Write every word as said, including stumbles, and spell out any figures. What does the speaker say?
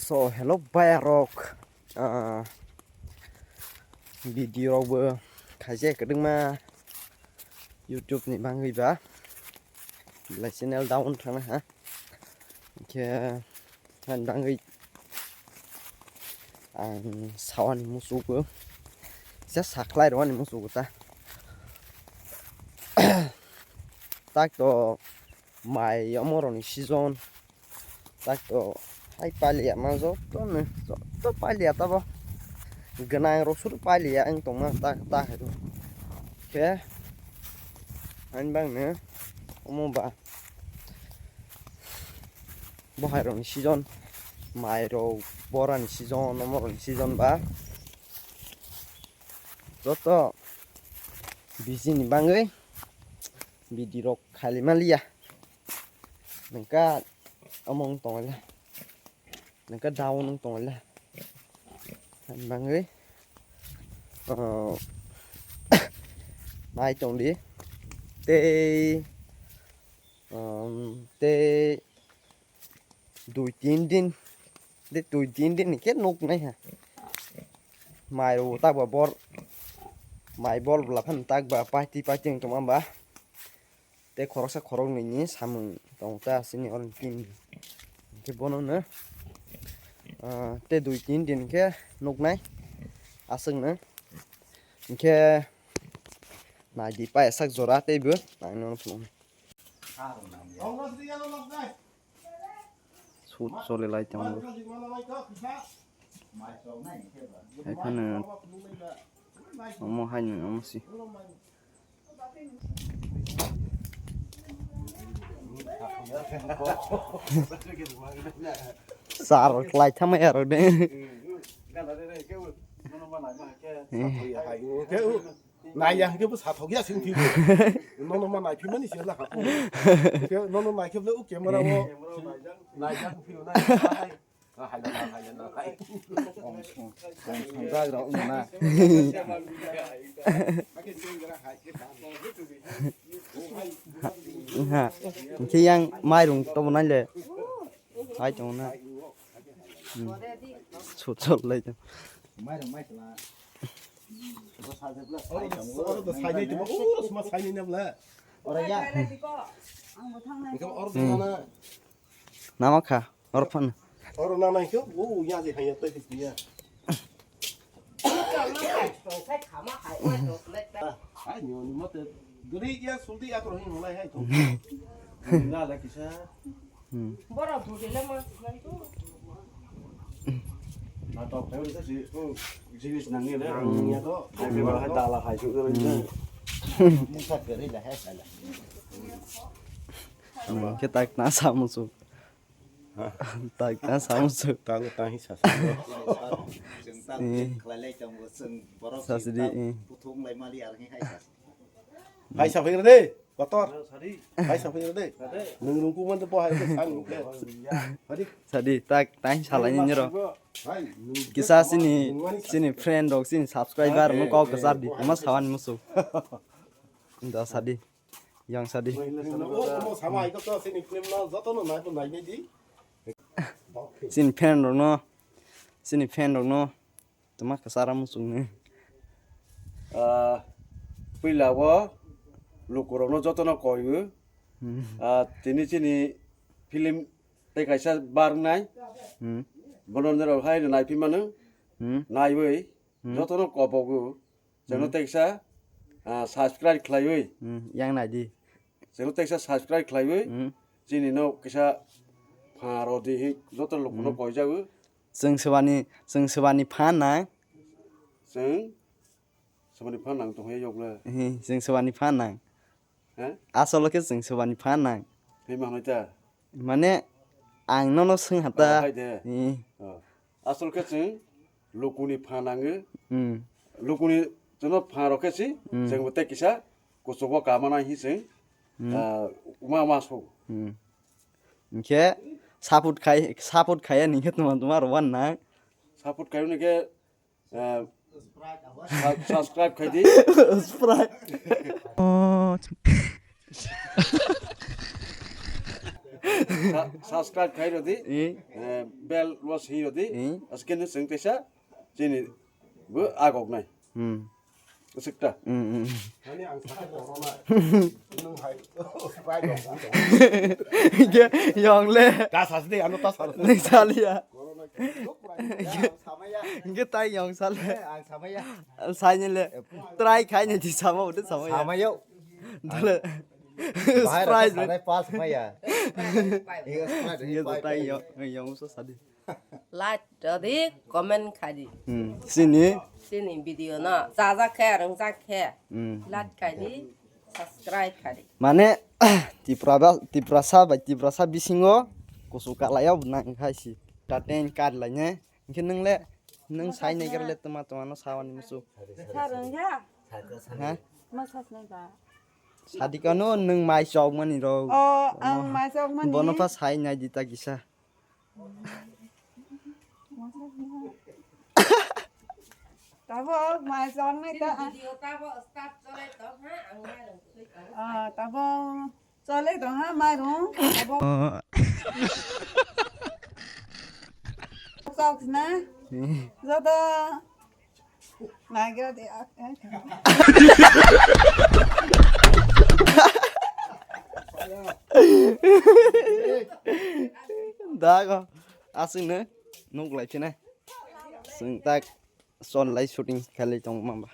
So, hello bayarok, ah, video rokbo khaijak kwdwkma YouTube ni bangwi ba, belai channel down thangna ha, hwnkhe ani bangwi ang sawani musugo, kisa sakhlai rwani musugo ta, tak to mai omo rokni season. Tak to hai palia ma joto no, joto palia tabo. Gwnang rok suru palia wng tongma ta, ta hai rok. Khe ani bang no omo ba bo hai rokni season, mai rok, bora ni season, omo rokni season ba joto busy ni bangwi video rok khali maliya. Nangkha omo wng tongla, nangkha down wng tongla. Ani bangwi, oh, nai tongdi. Tei, um, tei dui tin din, tei dui tin din khe nuk nai ha. Mai rok tak ba bor, mai bol bla phan tak ba paiti paiti wng tongma ba. Tei khoroksa khoroknwi ni samung tongo ta chini oro ni team ni. Hwnkhe bono no, ah, tei dui tin din khe nuknai aswk no. Hwnkhe naidi payasak jora teibo ang nono phunuknai. Shoot choli lai tongo. Ekhano omo haino omo si. Sar lai thangma aro de. Nai ya hwnkhe bo sathok ya sing thwibo. Nono ma nai phimani se la kha. Nono nai khe bole o camera o nai ya phimani. Hwnkhe yang mairung tobo nai le. Hai tongo na. Hmm. Suchol lai tong. Oro to sainai tongma, oro sma sainai na bla. Oro to Hmm. nana. Nama kha, oro phan. Oro nana khe, o ya je hanya tai ya. Hai ni ni mate gari ya sulti ya kro hin lai hai to. Na la kisa. Hmm. Na to phai ro si, o, jinis nang ni le. Hmm. Ya to. Ai, ba hai dala hai su. Hmm. Musa gari la hai sala. Hmm, khe tak na sa musu. Ha? Tak ta samu su. Tang, tang hi sa sa. Chwng ta Eh. khlai lai tongo, chwng borok Sa si di, eh. Buthung lai mali ar ni hai sa. Hai sa phai de, kotor. Hai sa phai de. Nung nung ku man de po hai de sang nung ke. Hai di. Sa di, tak, tak salai ni ro. Hai, nung Kisa ke sini, nung mani sa. Sini friend rok, sini subscriber, mo kau kesar di, mas kawan musu. Nda sa di. Yang sadi. Omo sama hai to sini film no joto no nai nai di. Sini fan rok no, sini fan rok no, tama kasara muchung ni. Ah, puila o luku rok no joto no koi o. Hmm. Ah, tini chini film tei kaisa bar nai. Hmm. Bono nero hai nai phi mano. Hmm. Nai oi, Hmm. joto no kobogo. Channel Hmm. teksa, ah, subscribe khlaiwi. Hmm, yang nai di. Channel teksa subscribe khlaiwi. Hmm. Chini no kisa pha rodi hi joto lukuno Hmm. koijago. Chwng swbani, chwng swbani phan nang. Chwng swbani phan nang tongya yokle. Hi, chwng swbani phan nang. He? Asolo khe chwng swbani phan nang. Hi manoi ta? Mane, ang nono swng hata. Oh, hai de. Hi. Oh. Asol khe chwng lukuni pha nango. Hmm. Lukuni chwngno pha rokhe si, Hmm. chwngbo tei kisa kuchugo kama nai hi chwng, Hmm. ah, ma ma so. Hmm. Hwnkhe support khai, support khaiya ningkhe tuma tuma rwban nang. Support khai ningkhe, ah, sub-, subscribe khai di. Sprite. Sa-, subscribe khai rodi. Eh. Eh, bell was hi rodi. Eh. Askene sengtesa chini bu agok nai. Hmm. Sikta. Hmm, hmm. Ani ang sakhe corona. Nung hai. Bai dong. Ge yong le. Ta sas de, ano ta sas. Ni salia. Corona. Samaya. Ge tai yong sale. Ang samaya. Sai ni le. Try khai ni di sama udah samaya. Samaya. Dale. Bahai Sprite rasa sanai pas maya. Iya, Sprite. Ge tai yong, yong so sadi. Like rodi, comment khai di. Hmm. Sini. Sini video no. Jajak khe, rwngjak khe. Hmm. Like khai di, subscribe khai di. Mane, Tipra ba, Tiprasa bai Tiprasa bisingo kusu kalai o nang khai si. Taten kar lai ne. Hingke nung le, nung sai nai ger le tuma tuma no sawani musu. Sa rwngya? Ha? Ma sas nai ba? Sadi kano nung mai chok mani ro. O, ang mai chok mani. Bono pa sai nai di ta kisa. Tabo mai chok nai ta. Video tabo start chole to ha, ang mai rwng twi tabo. Ah, tabo. Chole tong ha mairung. Abo kok na. Joto. Nagra de. Dago. Asing ne. Nuk lai chine. Sing tak. Son lai shooting khalai tong mamba.